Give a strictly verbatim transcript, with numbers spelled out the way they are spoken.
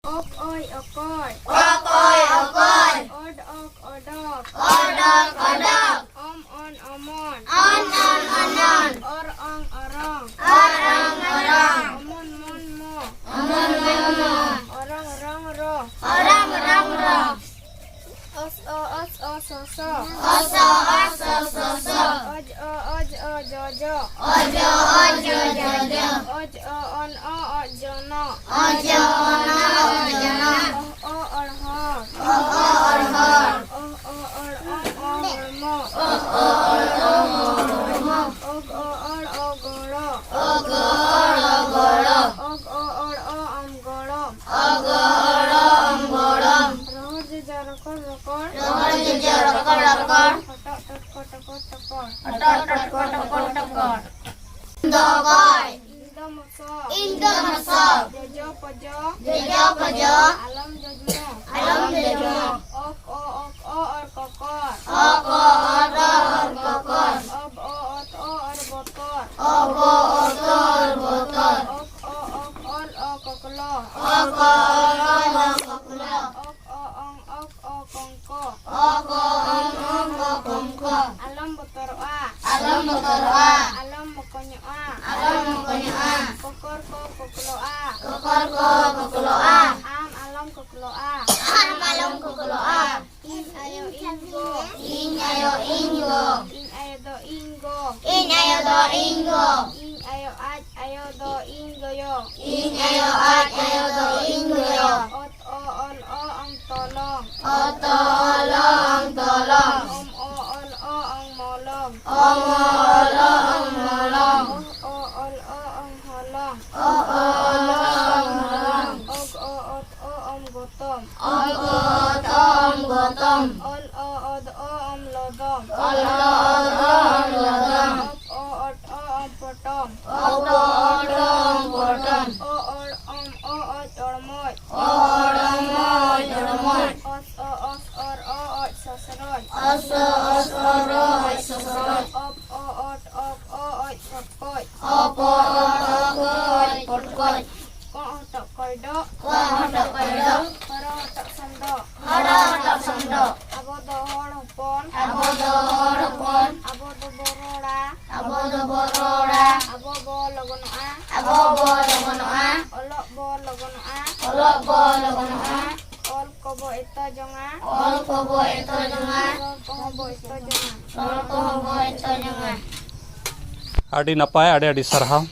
ᱚᱠ ᱚᱭ ᱚᱠᱚᱭ᱾ ᱚᱠ ᱚᱭ ᱚᱠᱚᱭ᱾ ᱚᱰ ᱚᱠ ᱚᱰᱚᱠ᱾ ᱚᱰ ᱚᱠ ᱚᱰᱚᱠ᱾ ᱚᱢ ᱚᱱ ᱚᱢᱚᱱ᱾ ᱚᱱ ᱚᱱ ᱚᱱᱚᱱ᱾ ᱚᱨ ᱚᱝ ᱚᱨᱚᱝ᱾ ᱚᱨ ᱚᱝ ᱚᱨᱚᱝ᱾ ᱚᱢᱚᱱ ᱢᱚᱱ ᱢᱚ᱾ ᱚᱢᱚᱱ ᱢᱚᱱ ᱢᱚ᱾ ᱚᱨᱚᱝ ᱨᱚᱝ ᱨᱚ᱾ ᱚᱨᱚᱝ ᱨᱚᱝ ᱨᱚ᱾ ᱚᱥ ᱚ ᱚᱥ ᱚ ᱥᱚᱥᱚ᱾ ᱚᱥ ᱚ ᱚᱥ ᱚ ᱥᱚᱥᱚ᱾ ᱚᱡ ᱚ ᱚᱡ ᱚ ᱡᱚᱡᱚ᱾ ᱚᱡ ᱚ ᱚᱡ ᱚ ᱡᱚᱡᱚ᱾ ᱚᱡ ᱚ ᱚᱱ ᱚ ᱚᱡ ᱡᱚᱱᱚ᱾ ᱚᱡ ᱚ ᱚᱱ ᱚ ᱚᱡ ᱡᱚᱱᱚ᱾ ᱚᱦ ᱚ ᱚᱲᱦᱚ᱾ ᱚᱦ ᱚ ᱚᱲᱦᱚ᱾ ᱚᱦ ᱚ ᱚᱲ ᱚᱢ ᱚ ᱦᱚᱲᱢᱚ᱾ ᱚᱦ ᱚ ᱚᱲ ᱚᱢ ᱚ ᱦᱚᱲᱢᱚ᱾ ᱚᱜ ᱚ ᱚᱲ ᱚ ᱜᱚᱲᱚ᱾ ᱚᱜ ᱚ ᱚᱲ ᱚ ᱜᱚᱲᱚ᱾ ᱚᱜ ᱚ ᱚᱲ ᱚ ᱚᱢ ᱜᱚᱲᱚᱢ᱾ ᱚᱜ ᱚ ᱚᱲ ᱚ ᱚᱢ ᱜᱚᱲᱚᱢ᱾ ᱨᱚᱦᱚᱲ ᱡᱚᱡᱚ ᱨᱚᱠᱚᱲ ᱨᱚᱠᱚᱲ᱾ ᱨᱚᱦᱚᱲ ᱡᱚᱡᱚ ᱨᱚᱠᱚᱲ ᱨᱚᱠᱚᱲ᱾ ᱦᱚᱴᱚᱜ ᱴᱚᱴᱠᱚ ᱴᱚᱠᱚᱨ ᱴᱚᱠᱚᱨ᱾ ᱦᱚᱴᱚᱜ ᱴᱚᱴᱠᱚ ᱴᱚᱠᱚᱨ ᱴᱚᱠᱚᱨ᱾ ᱤᱧ ᱫᱚ ᱚᱠᱚᱭ? ᱤᱧ ᱫᱚ ᱢᱚᱥᱚ᱾ ᱤᱧ ᱫᱚ ᱢᱚᱥᱚ᱾ ᱡᱚᱡᱚ ᱯᱚᱡᱚ᱾ ᱡᱚᱡᱚ ᱯᱚᱡᱚ᱾ ᱟᱞᱚᱢ ᱡᱚᱡᱢᱚ᱾ ᱟᱞᱚᱢ ᱡᱚᱡᱢᱚ᱾ ᱚᱠ ᱚ ᱚᱠ ᱚ ᱚᱨ ᱠᱚᱠᱚᱨ᱾ ᱚᱠ ᱚ ᱚᱠ ᱚ ᱚᱨ ᱠᱚᱠᱚᱨ᱾ ᱚᱵ ᱚ ᱚᱛ ᱚ ᱚᱨ ᱵᱚᱛᱚᱨ᱾ ᱚᱵ ᱚ ᱚᱛ ᱚ ᱚᱨ ᱵᱚᱛᱚᱨ᱾ ᱚᱠ ᱚ ᱚᱠ ᱚᱞ ᱚ ᱠᱚᱠᱞᱚ᱾ ᱚᱠ ᱚ ᱚᱞ ᱚ ᱠᱚᱠᱞᱚ᱾ ᱚᱠ ᱚ ᱚᱝ ᱚᱠ ᱚ ᱠᱚᱝᱠᱚ᱾ ᱚᱠ ᱚ ᱚᱝ ᱚᱠ ᱚ ᱠᱚᱝᱠᱚ᱾ ᱟᱞᱚᱢ ᱵᱚᱛᱚᱨᱚᱜᱼᱟ᱾ ᱟᱞᱚᱢ ᱵᱚᱛᱚᱨᱚᱜᱼᱟ᱾ ᱟᱞᱚᱢ ᱢᱚᱠᱚᱧᱚᱜᱼᱟ᱾ ᱟᱞᱚᱢ ᱢᱚᱠᱚᱧᱚᱜᱼᱟ᱾ ᱠᱚᱠᱚᱨ ᱠᱚ ᱠᱚᱠᱞᱚᱜᱼᱟ᱾ ᱠᱚᱠᱚᱨ ᱠᱚ ᱠᱚᱠᱞᱚᱜᱼᱟ᱾ ᱟᱢ ᱟᱞᱚᱢ ᱠᱚᱠᱞᱚᱜᱼᱟ᱾ ᱟᱢ ᱟᱞᱚᱢ ᱠᱚᱠᱞᱚᱜᱼᱟ᱾ ᱤᱧ ᱟᱭᱳ ᱤᱧ ᱜᱚ᱾ ᱤᱧ ᱟᱭᱳ ᱫᱚ ᱤᱧ ᱜᱚ᱾ ᱤᱧ ᱟᱭᱳ ᱫᱚ ᱤᱧ ᱜᱚ᱾ ᱤᱧ ᱟᱭᱳ ᱟᱡ ᱟᱭᱳ ᱫᱚ ᱤᱧ ᱜᱚᱭᱚ᱾ ᱤᱧ ᱟᱭᱳ ᱟᱡ ᱟᱭᱳ ᱫᱚ ᱤᱧ ᱜᱚᱭᱚ᱾ ᱚᱛ ᱚ ᱚᱞ ᱚ ᱚᱢ ᱛᱚᱞᱚᱝ᱾ ᱚᱛ ᱚ ᱚᱞ ᱚ ᱚᱢ ᱛᱚᱞᱚᱝ᱾ ᱚᱢ ᱚ ᱚᱞ ᱚ ᱚᱢ ᱢᱚᱞᱚᱝ᱾ ᱚᱢ ᱚ ᱚᱞ ᱚ ᱚᱢ ᱢᱚᱞᱚᱝ᱾ ᱚᱦ ᱚ ᱚᱞ ᱚ ᱚᱢ ᱦᱚᱞᱚᱝ᱾ ᱚᱦ ᱚ ᱚᱞ ᱚ ᱚᱢ ᱦᱚᱞᱚᱝ᱾ ᱚᱜ ᱚ ᱚᱛ ᱚ ᱚᱢ ᱜᱚᱛᱚᱢ᱾ ᱚᱜ ᱚ ᱚᱛ ᱚ ᱚᱢ ᱜᱚᱛᱚᱢ᱾ ᱚᱞ ᱚ ᱚᱫ ᱚ ᱚᱢ ᱞᱚᱫᱚᱢ᱾ ᱚᱞ ᱚ ᱚᱫ ᱚ ᱚᱢ ᱞᱚᱫᱚᱢ᱾ ᱚᱯ ᱚ ᱚᱴ ᱚ ᱚᱢ ᱯᱚᱴᱚᱢ᱾ ᱚᱯ ᱚ ᱚᱴ ᱚ ᱚᱢ ᱯᱚᱴᱚᱢ᱾ ᱚ ᱚᱲ ᱚᱢ ᱚ ᱚᱡ ᱚᱲᱢᱚᱡ᱾ ᱚ ᱚᱲ ᱚᱢ ᱚ ᱚᱡ ᱚᱲᱢᱚᱡ᱾ ᱚᱥ ᱚ ᱚᱥ ᱚᱨ ᱚ ᱚᱡ ᱥᱚᱥᱨᱚᱡ᱾ ᱚᱥ ᱚ ᱚᱥ ᱚᱨ ᱚ ᱚᱡ ᱥᱚᱥᱨᱚᱡ᱾ ᱚᱯ ᱚ ᱚᱴ ᱚᱯ ᱚ ᱚᱡ ᱯᱚᱴᱠᱚᱡ᱾ ᱚᱯ ᱚ ᱚᱴ ᱚᱯ ᱚ ᱚᱡ ᱯᱚᱴᱠᱚᱡ᱾ ᱠᱚᱸᱜ ᱦᱚᱴᱚᱜ ᱠᱚᱭᱰᱚᱜ᱾ ᱠᱚᱸᱜ ᱦᱚᱴᱚᱜ ᱠᱚᱭᱰᱚᱜ᱾ ᱦᱚᱨᱚ ᱦᱚᱴᱚᱜ ᱥᱚᱱᱰᱚᱜ᱾ ᱦᱚᱨᱚ ᱦᱚᱴᱚᱜ ᱥᱚᱱᱰᱚᱜ᱾ ᱟᱵᱚ ᱫᱚ ᱦᱚᱲ ᱦᱚᱯᱚᱱ᱾ ᱟᱵᱚ ᱫᱚ ᱦᱚᱲ ᱦᱚᱯᱚᱱ᱾ ᱟᱵᱚ ᱫᱚᱵᱚ ᱨᱚᱲᱟ᱾ ᱟᱵᱚ ᱫᱚᱵᱚ ᱨᱚᱲᱟ᱾ ᱟᱵᱚ ᱵᱚ ᱞᱚᱜᱚᱱᱚᱜᱼᱟ᱾ ᱟᱵᱚ ᱵᱚ ᱞᱚᱜᱚᱱᱚᱜᱼᱟ᱾ ᱚᱞᱚᱜ ᱵᱚ ᱞᱚᱜᱚᱱᱚᱜᱼᱟ᱾ ᱚᱞᱚᱜ ᱵᱚ ᱞᱚᱜᱚᱱᱚᱜᱼᱟ᱾ ᱚᱞ ᱠᱚᱵᱚ ᱮᱛᱚ ᱡᱚᱝᱟ᱾ ᱚᱞ ᱠᱚᱵᱚ ᱮᱛᱚ ᱡᱚᱝᱟ᱾ ᱨᱚᱲ ᱠᱚᱦᱚᱸ ᱵᱚ ᱮᱛᱚ ᱡᱚᱝᱟ᱾ ᱨᱚᱲ ᱠᱚᱦᱚᱸ ᱵᱚ ᱮᱛᱚ ᱡᱚᱝᱟ᱾ ᱟᱹᱰᱤ ᱱᱟᱯᱟᱭ, ᱟᱹᱰᱤ ᱟᱹᱰᱤ ᱥᱟᱨᱦᱟᱣ᱾